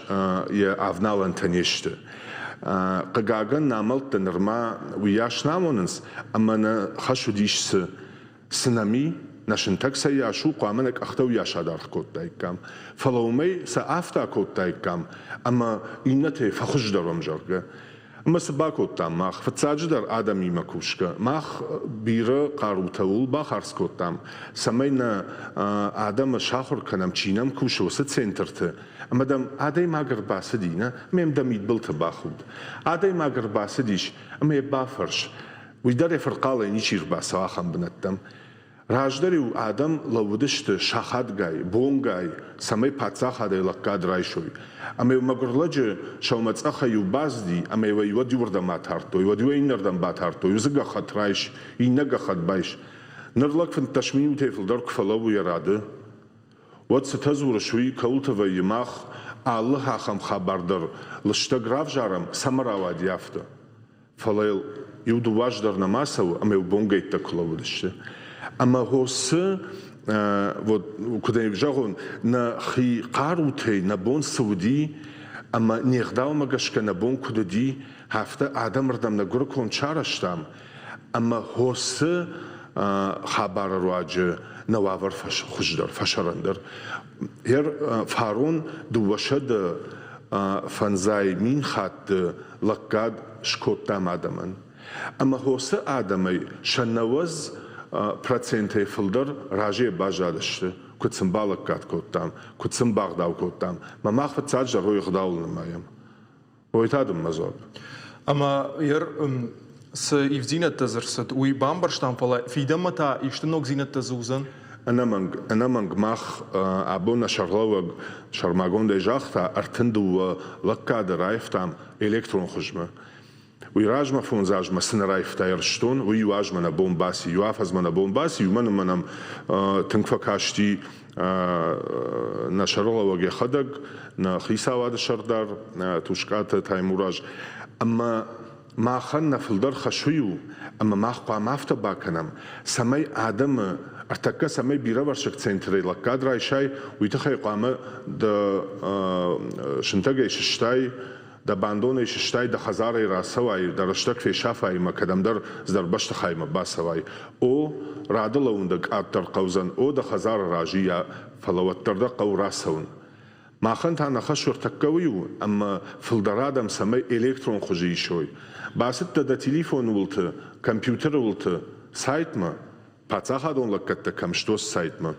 Speaker 9: йӕ авналӕнтӕ не сты. Хъыгагӕн, нӕ амӕлттӕ нырма уыйас нӕ амонынц, ӕмӕ нӕ хӕс уыдис цы? Цы нӕм и, нӕ сынтӕг цӕйас у, хъуамӕ нӕ къӕхтӕ уыйас адаргъ кодтаиккам. Фӕлӕ уымӕй сӕ афтӕ акодтаиккам, ӕмӕ иннӕтӕй фӕхуыздӕр уӕм, зӕгъгӕ. Ӕмӕ цы бакодтам мах? Фыццаджыдӕр адӕмимӕ кусгӕ. Мах бирӕ хъарутӕ ууыл бахардз кодтам, цӕмӕй нӕ адӕмы сахуыр кӕнӕм, чи нӕм кусы, уыцы центрты. Ӕмӕ дӕм адӕймаг ӕрбацыди, нӕ? Ӕмӕ йӕм дӕ мидбылты бахуд. Адӕймаг ӕрбацыдис ӕмӕ йӕ бафӕрс. Уый дӕр йӕ фырхъалӕй ничи ӕрбацӕуы ахӕм бынӕттӕм. Раздӕр-иу адӕм лӕууыдысты сахатгай, бонгай, цӕмӕй паддзахадӕй лӕггад райсой. Ӕмӕ-иу мӕгуыр лӕджы сӕумӕцъӕхӕй-иу бацыди, ӕмӕ-иу ӕй уӕд иуырдӕм атардтой, уӕд-иу ӕй иннӕрдӕм батардтой, уыцы гӕххӕтт райс, иннӕ гӕххӕтт байс. Ныр лӕг 15 минутӕй фылдӕр куы фӕлӕууы йӕ рады, уӕд цытӕ дзурыс, уый кӕуылты вӕййы, мах алы ахӕм хабар дӕр лыстӕг равзарӕм, цӕмӕ рауади афтӕ. Фӕлӕ йыл иу-дыууӕ азы дӕр нӕма цӕуы, ӕмӕ йыл бонгӕйттӕ куы лӕууыдысты. Ӕмӕ хосы, вот куыд ӕй зӕгъон, нӕхи хъарутӕй нӕ бон цы уыди, ӕмӕ не гъдаумӕ гӕсгӕ нӕ бон куыд уыди, афтӕ адӕмырдӕм нӕ гуырыконд сарӕзтам, ӕмӕ хосы хабары руаджы нӕ уавӕр хуыздӕр, фӕсӕрӕндӕр. Фарон 250 000 хатты лӕггад скодтам адӕмӕн. Ӕмӕ хосы адӕмӕй сӕ 90 процентӕй фылдӕр разыйӕ баззадысты, куыд сын балӕггад кодтам, куыд сын багъдау кодтам. Мӕ мах фыццаджыдӕр уый ӕгъдауыл нымайӕм. Ой та дын мӕ дзуапп.
Speaker 1: Ӕмӕ цы ивддзинӕдтӕ дзы рцыд, уый бамбӕрстам, фӕлӕ фидӕнмӕ та исты ногдзинӕдтӕ дзы уыдзӕн?
Speaker 9: Ӕнӕмӕнг, ӕнӕмӕнг мах абон нӕ сӕргълӕууӕг сӕрмагондӕй загъта, 32 лӕггады раивтам электрон хуызмӕ. Уый размӕ фондз азмӕ цы нӕ раивта Ирыстон, уый иу азмӕ нӕ бон баци, иу афӕдзмӕ нӕ бон баци, уымӕн ӕмӕ нӕм тынг фӕкасти нӕ сӕргълӕууӕг йӕхӕдӕг, нӕ хицауады сӕрдар Тускъаты Таймураз. Ӕмӕ махӕн нӕ фылдӕр хӕс уый у, ӕмӕ мах хъуамӕ афтӕ бакӕнӕм, цӕмӕй адӕмы ӕртӕккӕ цӕмӕй бирӕвӕрсыг центрӕй лӕггад райсай, уый тыххӕй хъуамӕ дӕ сынтӕгӕй сыстай, дӕ бандонӕй сыстай, дӕ хӕдзарӕй рацӕуай, дӕ рӕстӕг фесафай ӕмӕ кӕдӕмдӕр цыдӕр бӕстыхаймӕ бацӕуай. О, рады лӕууын дӕ къаддӕр хъӕудзӕн, о, дӕ хӕдзары разыйӕ, фӕлӕ уӕддӕр дӕ хъӕуы рацӕуын. Махӕн та нӕ хӕс ӕртӕккӕ уый у, ӕмӕ фылдӕр адӕм цӕмӕй электрон хуызы исой. Бацыдтӕ дӕ телефоны уылты, компьютеры уылты сайтмӕ, паддзахадон лӕггӕдтӕ кӕм сты, уыцы сайтмӕ.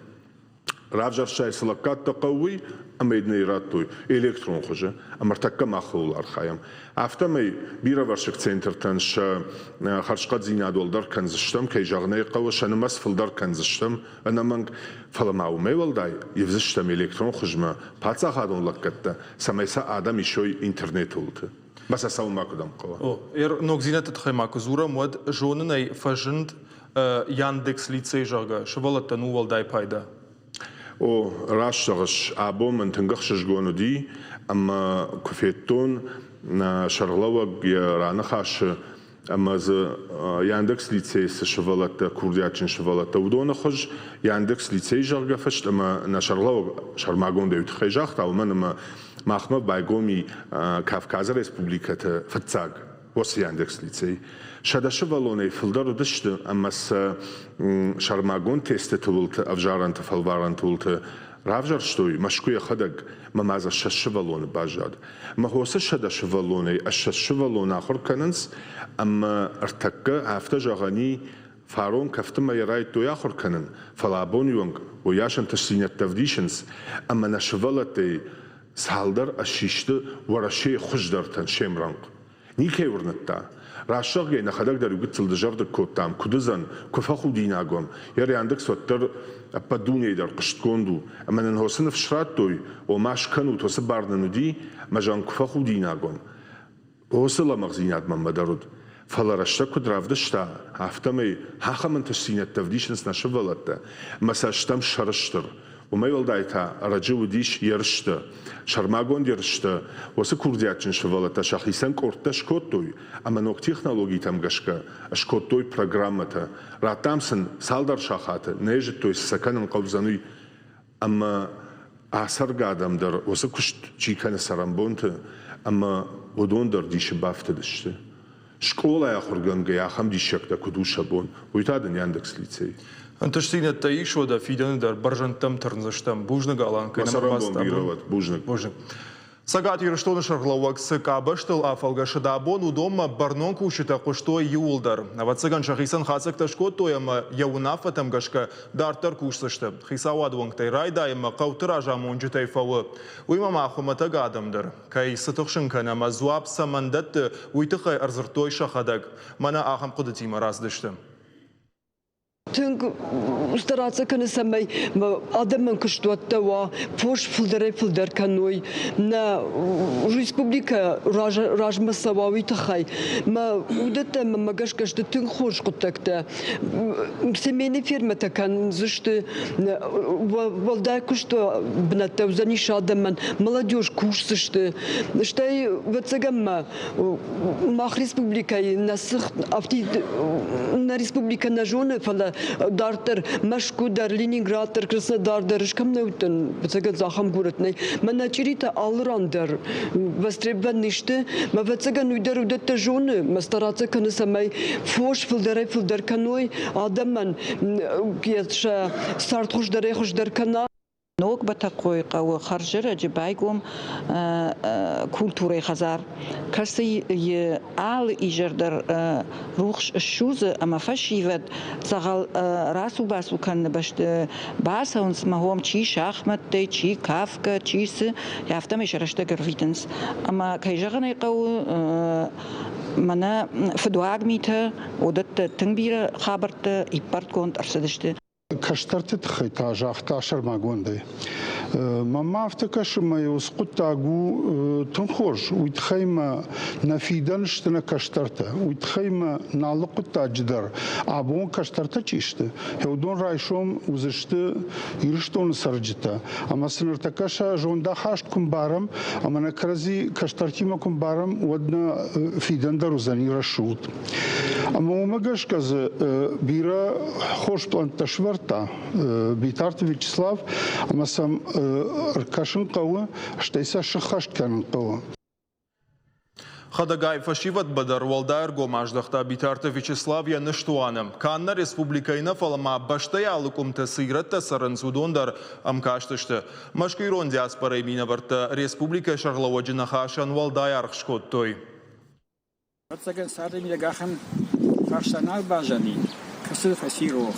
Speaker 9: Равзӕрстай, цы лӕггад дӕ хъӕуы, уый, ӕмӕ йын ӕй радтой электрон хуызы, ӕмӕ ӕртӕккӕ мах ууыл архайӕм. Афтӕмӕй бирӕвӕрсыг центртӕн сӕ хӕрзхъӕддзинад уӕлдӕр кӕндзыстӕм, кӕй зӕгъын ӕй хъӕуы, сӕ нымӕц фылдӕр кӕндзыстӕм ӕнӕмӕнг, фӕлӕ ма уымӕй уӕлдай ивдзыстӕм электрон хуызмӕ паддзахадон лӕггӕдтӕ, цӕмӕй сӕ адӕм исой интернеты уылты. Мӕ сӕ цӕуын ма куыдӕм хъӕуы.
Speaker 1: О, ногдзинӕдты тыххӕй ма куы дзурӕм, уӕд зонынӕй фӕзынд Яндекс лицей, зӕгъгӕ, сывӕллӕттӕн у уӕлдай пайда.
Speaker 9: О, раст зӕгъыс, абон мын тынг ӕхсызгон уыди, ӕмӕ куы федтон нӕ сӕргълӕууӕг йӕ раныхасы ӕмӕ дзы Яндекс лицейы цы сывӕллӕттӕ, курдиатджын сывӕллӕттӕ, уыдоны хуыз Яндекс лицей, зӕгъгӕ, фыст ӕмӕ нӕ сӕргълӕууӕг сӕрмагондӕй уый тыххӕй загъта, уымӕн ӕмӕ махмӕ байгом и Кавказы республикӕты фыццаг уыцы Яндекс лицей. 100 сывӕллонӕй фылдӕр уыдысты ӕмӕ сӕ сӕрмагонд тестыты уылты, ӕвзарӕнты фӕлварӕнты уылты равзӕрстой Мӕскуы йӕхӕдӕг ӕмӕ ма дзы 20 сывӕллоны баззад. Ӕмӕ уыцы 100 сывӕллонӕй 20 сывӕллоны ахуыр кӕнынц ӕмӕ ӕртӕккӕ афтӕ зӕгъӕн и, фарон кӕфтымӕ йӕ райдыдтой ахуыр кӕнын, фӕлӕ абоны онг уыйас ӕнтыстдзинӕдтӕ ӕвдисынц, ӕмӕ нӕ сывӕллӕттӕй цалдӕр ссисты Уӕрӕсейы хуыздӕртӕн се мрӕнхъ. Никӕй уырныдта. Раст зӕгъгӕй, нӕхӕдӕг дӕр иу гыццыл дызӕрдыг кодтам, куыд уыдзӕн, куы фӕхудинаг уӕм, йӕ Яндекс уӕддӕр ӕппӕт дунейы дӕр хъуыстгонд у. Ӕмӕ нын уыцы ныфс радтой, ома скӕнут, уыцы бар нын уыди, ӕмӕ зӕгъын, куы фӕхудинаг уӕм. Уыцы лӕмӕгъдзинад мӕнмӕ дӕр уыд. Фӕлӕ рӕстӕг куыд равдыста, афтӕмӕй ахӕм ӕнтыстдзинӕдтӕ ӕвдисынц нӕ сывӕллӕттӕ, ӕмӕ сӕ стӕм сӕрыстыр. Уымӕй уӕлдай та ӕрӕджы уыдис ерыстӕ. Сӕрмагонд ерыстӕ уыцы курдиатджын сывӕллӕттӕ сӕхицӕн къордтӕ скодтой ӕмӕ ног технологитӕм гӕсгӕ скодтой программӕтӕ. Радтам сын цалдӕр сахаты, нӕ зыдтой, цы сӕ кӕнын хъӕудзӕн, уый. Ӕмӕ Ацӕргӕ адӕм дӕр уыцы куыст чи кӕны цӕрӕнбонты, ӕмӕ уыдон дӕр дисы бафтыдысты. Скъолайы ахуыргӕнгӕйӕ ахӕм диссӕгтӕ куыд у сӕ бон, уый та дын Яндекс лицей.
Speaker 1: Ӕнтыстдзинӕдтӕ ис, уӕдӕ фидӕны дӕр бӕрзӕндтӕм тырндзыстӕм. Бузныг, Алан, кӕй нӕм ӕрбацыд.
Speaker 9: Бирӕ уӕд. Бузныг.
Speaker 1: Бузныг. Цӕгат Ирыстоны сӕргълӕууӕг цы къабӕзтыл афӕлгӕсыд абон, уыдонмӕ бӕрнон кусджытӕ хъуыстой иууылдӕр. Ӕвӕццӕгӕн, сӕхицӕн хатдзӕгтӕ скодтой ӕмӕ йӕ уынаффӕтӕм гӕсгӕ дарддӕр кусдзысты. Хицауады уӕнгтӕй райдай ӕмӕ хъӕуты разамонджытӕй фӕуы. Уыимӕ ма хуымӕтӕг адӕм дӕр. Кӕй цы тыхсын кӕны ӕмӕ дзуапп цӕмӕн дӕтты, уый тыххӕй ӕрдзырдтой сӕхӕдӕг. Мӕнӕ ахӕм хъуыдытимӕ рацыдысты.
Speaker 13: Тынг стараться кӕны, цӕмӕй адӕмӕн куыстуӕттӕ уа, фос фылдӕрӕй-фылдӕр кӕной, нӕ республикӕ размӕ цӕуа, уый тыххӕй. Мӕ уыдӕттӕ мӕнмӕ гӕсгӕ сты тынг хорз хъуыддӕгтӕ. Семейный фермӕтӕ кӕндзысты, уӕлдай куысты бынӕттӕ уыдзӕнис адӕмӕн, молодежь кусдзысты. Стӕй, ӕвӕццӕгӕн мӕ мах республикӕйы нӕ сых афтид нӕ республикӕ нӕ зоны, фӕлӕ дарддӕр Мӕскуы дӕр, Ленинград дӕр, Краснодар дӕр ӕз кӕм нӕ уыдтӕн, ӕвӕццӕгӕн ахӕм горӕт нӕй. Мӕнӕ чъиритӕ алы ран дӕр востребован не сты. Мӕ ӕвӕццӕгӕн уый дӕр уыдӕттӕ зоны, мӕ стараться кӕны, цӕмӕй фос фылдӕрӕй-фылдӕр кӕной, адӕмӕн сӕ цард хуыздӕрӕй-хуыздӕр кӕна.
Speaker 14: Ног Бӕтӕхъойы хъӕуы хӕрзӕрӕджы байгом культурӕйы хӕдзар, кӕцыйы алы изӕр дӕр рухс ссудзы ӕмӕ фӕсивӕд дзӕгъӕл рацу-бацу кӕныны бӕсты бацӕуынц мӕ хом чи шахмӕттӕй, чи кафгӕ, чи цы, афтӕмӕй сӕ рӕстӕг ӕрвитынц. Ӕмӕ, кӕй зӕгъын ӕй хъӕуы, мӕнӕ фыдуаг митӕ, уыдӕттӕ тынг бирӕ хабӕрттӕ иппӕрдгонд ӕрцыдысты.
Speaker 15: Кӕстӕрты тыххӕй та загъта сӕрмагондӕй. Мӕнмӕ афтӕ кӕсы, ӕмӕ уыцы хъуыддаг у тынг хорз. Уый тыххӕй мӕ нӕ фидӕн сты нӕ кӕстӕртӕ. Уый тыххӕй мӕ нӕ алы хъуыддаджы дӕр абон кӕстӕртӕ чи сты, уыдон райсом уыдзысты Ирыстоны цӕрджытӕ. Ӕмӕ сын ныртӕккӕ сӕ зондахаст куы мбарӕм ӕмӕ нӕ кӕрӕдзи кӕстӕртимӕ куы мбарӕм, уӕд нӕ фидӕн дӕр уыдзӕни рӕсугъд. Ӕмӕ уымӕ гӕсгӕ дзы бирӕ хорз пълӕнттӕ сӕвӕрдта Битарты Вячеслав, ӕмӕ сӕм ӕркӕсын хъӕуы, стӕй сӕ сыххӕст кӕнын хъӕуы.
Speaker 1: Хӕдӕгай фӕсивӕдмӕ дӕр уӕлдай ӕргом аздӕхта Битарты Вячеслав йӕ ныстуаны. Канд нӕ республикӕйы нӕ, фӕлӕ ма бӕстӕйы алы къуымты цы ирӕттӕ цӕрынц, уыдон дӕр ӕм кастысты. Мӕскуыйы ирон диаспорӕйы минӕвӕрттӕ республикӕйы сӕргълӕууӕджы ныхасӕн уӕлдай аргъ скодтой.
Speaker 16: Ӕвӕццӕгӕн, царды мидӕг ахӕм фарста нал баззади, кӕцы фӕци рох.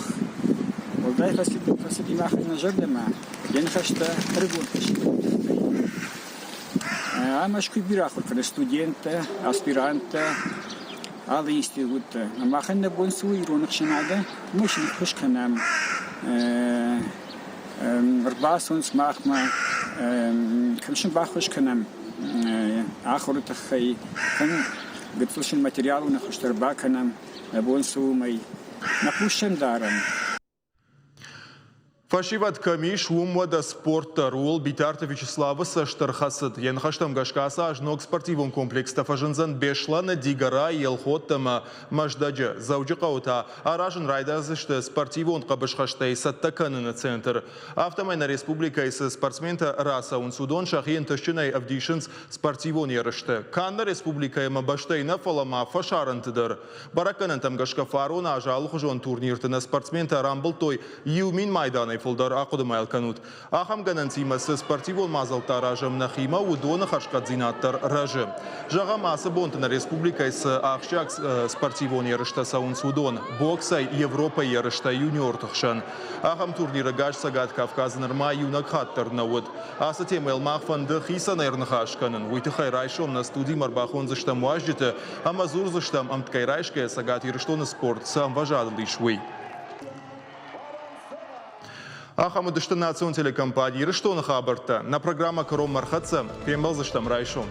Speaker 16: Уӕлдай фӕцыди махӕн нӕ зӕрдӕмӕ йӕ ныхӕстӕ ӕрыгон фӕсивӕды тыххӕй. Ам Мӕскуыйы бирӕ ахуыр кӕны студенттӕ, аспиранттӕ, алы институттӕ. Махӕн нӕ бон цы у ирон ӕхсӕнады, уымӕй сын ӕххуыс кӕнӕм. Ӕрбацӕуынц махмӕ, кӕм сын баххуыс кӕнӕм ахуыры тыххӕй, кӕм гыццыл сын материалон ӕххуыс дӕр бакӕнӕм, нӕ бон цы у, уымӕй. Нӕ хъус сӕм дарӕм.
Speaker 1: Фӕсивӕд кӕм ис, уым уӕдӕ спорт дӕр. Ууыл Битарты Вячеславы цӕст ӕрхӕцыд. Йӕ ныхӕстӕм гӕсгӕ ацы аз ног спортивон комплекстӕ фӕзындзӕн Беслӕны, Дигорайы, Елхотты ӕмӕ Мӕздӕджы. Дзӕуджыхъӕуы та аразын райдайдзысты спортивон хъӕбысхӕстӕй цӕттӕ кӕныны центр. Афтӕмӕй нӕ республикӕйы цы спортсментӕ рацӕуынц, уыдон сӕхи ӕнтыстджынӕй ӕвдисынц спортивон ерысты. Канд нӕ республикӕйы ӕмӕ бӕстӕйы нӕ, фӕлӕ ма фӕсарӕнты дӕр. Бӕрӕггӕнӕнтӕм гӕсгӕ фарон аз алыхуызон турнирты нӕ спортсментӕ рамбылдтой 1000 майданӕй фылдӕр. Ахъуыды ма йыл кӕнут. Ахӕм гӕнӕнтимӕ цы спортивон мадзӕлттӕ аразӕм нӕхимӕ, уыдоны хӕрзхъӕддзинад дӕр рӕзы. Зӕгъӕм, ацы бонты нӕ республикӕйы цы ахсджиаг спортивон ерыстӕ цӕуынц, уыдон боксӕй Европӕйы ерыстӕ юниорты хсӕн. Ахӕм турнир ӕгас Цӕгат Кавказы нырма иунӕг хатт дӕр нӕ уыд. Ацы темӕйыл мах фӕнды хицӕнӕй ӕрныхас кӕнын. Уый тыххӕй райсом нӕ студимӕ ӕрбахондзыстӕм уазджыты ӕмӕ дзурдзыстӕм ӕмткӕй райсгӕйӕ Цӕгат Ирыстоны спорт цы ӕмвӕзадыл ис, уый. Ахӕм уыдысты национ телекомпани «Ирыстоны хабӕрттӕ». Нӕ программӕ кӕронмӕ ӕрхӕццӕ. Фембӕлдзыстӕм райсом.